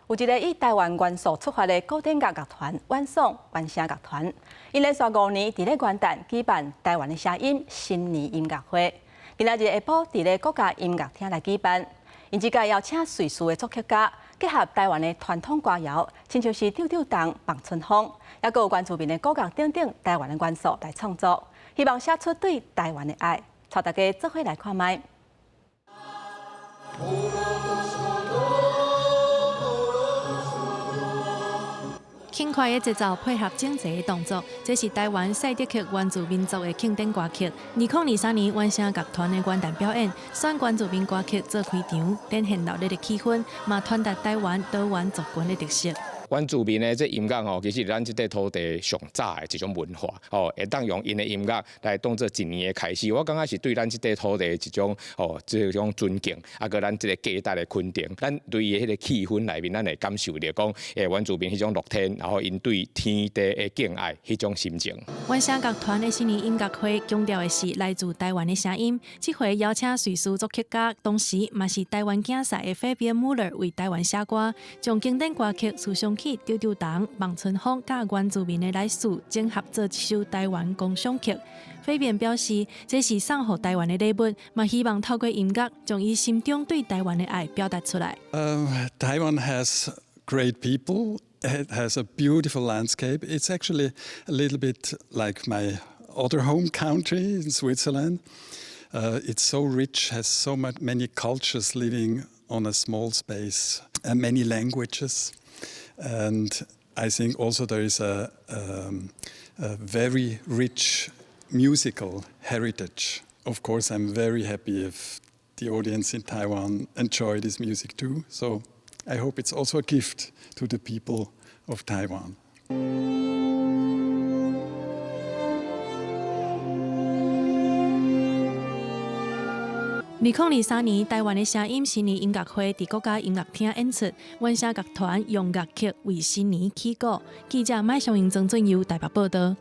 有一个以台灣元素出發的古典樂樂團婉頌原聲樂團，𪜶連續5年佇咧元旦舉辦台灣的聲音新年音樂會。今仔日下晡佇咧國家音樂廳來舉辦，𪜶這擺邀請瑞士的作曲家，結合台灣的傳統歌謠，親像是丟丟銅、望春風，猶閣有原住民的古樂等等台灣的元素來創作，希望寫出對台灣的愛。帶大家做伙來看覓。輕快的節奏配合整齊的動作，這是台灣賽德克原住民族的慶典歌曲。2023年原聲樂團的元旦表演，選原住民歌曲做開場，展現熱鬧的氣氛，嘛傳達台灣多元族群的特色。原住民的這音樂吼，其實咱這塊土地上早的一種文化，吼，會當用𪜶的音樂來當做一年的開始。我感覺是對咱這塊土地的一種吼，這種尊敬，啊，閣咱這個價值的肯定。咱對伊的彼個氣氛內面，咱會感受著講，原住民彼種樂天，然後𪜶對天地的敬愛彼種心情。原聲樂團的新年音樂會強調的是來自台灣的聲音。這回邀請瑞士作曲家，同時嘛是台灣競賽的 Fabian Muller 為台灣寫歌，將經典歌曲思想曲、丟丟銅、望春風佮原住民的來勢整合做一首台灣交響曲。Fabian 表示，這是送予台灣的禮物，嘛希望透過音樂將伊心中對台灣的愛表達出來。 Taiwan has great people. It has a beautiful landscape. It's actually a little bit like my other home country in Switzerland. It's so rich, has so many cultures living on a small space, and many languages. And I think also there is a very rich musical heritage. Of course, I'm very happy if the audience in Taiwan enjoy this music too. So I hope it's also a gift to the people of Taiwan. 2023年，台灣的聲音新年音樂會佇國家音樂廳演出，原聲樂團用樂曲為新年起鼓。記者麥尚英、曾俊佑台北報道。